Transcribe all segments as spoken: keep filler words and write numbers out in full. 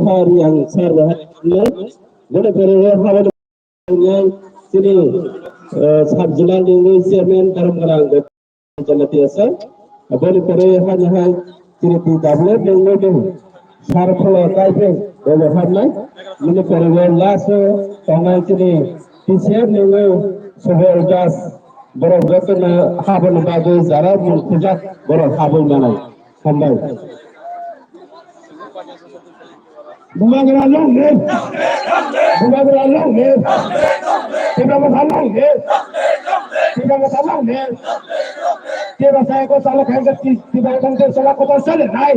Sir, yang sir, bini pore o habani chini, eh, sub zonal ni chairman Dharamgana Jamatia sir. Bini pore hani hai chini T W ni sir Pholo Kaipeng, bo hamnai. Bini pore o last o tongnai chini T C F ni Subol Das, borok jotono habani bagwi jara mung khujak, borok habwi manai. Hambai. Bubagra long live! Bubagra long live! Tipra Motha long live! Tipra Motha long live! Tipra Cycle Chalok Hengkhe Ti-, Tipra Motha Mukti Sabha Kotor Chale Nai!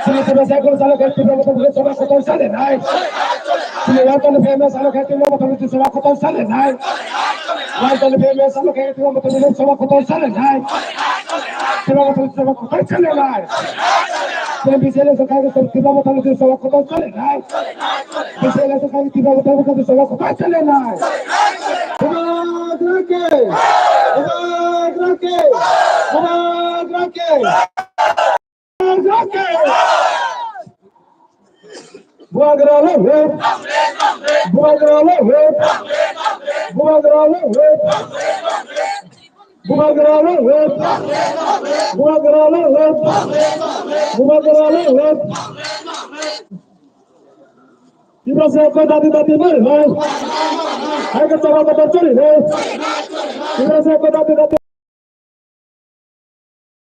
Chini Tipra Cycle Chalok Hengkhe Tipra Motha Mukti Sabha Kotor Chale Nai! Chini Wantoni Famous Chalok Hengkhe Tipra Motha Mukti Sabha Kotor Chale Nai! Wantoni Famous Chalok Hengkhe Tipra Motha Mukti Sabha Kotor Chale Nai! Tipra Motha Mukti Sabha Kotor Chale Nai! Chini B C L S Khaikhe Tipra Motha Mukti Sabha Kotor Chale Nai! Bubagra ke! Bubagra ke! Bubagra ke! Bubagra ke! Bubagra long live! Bubagra long live! Bubagra long live! Bubagra long live! Bubagra long live! Bubagra long live! Tiprasa ekko dati dati mari nai. Hai ke chaba kota chori nai. Tiprasa ekko dati dati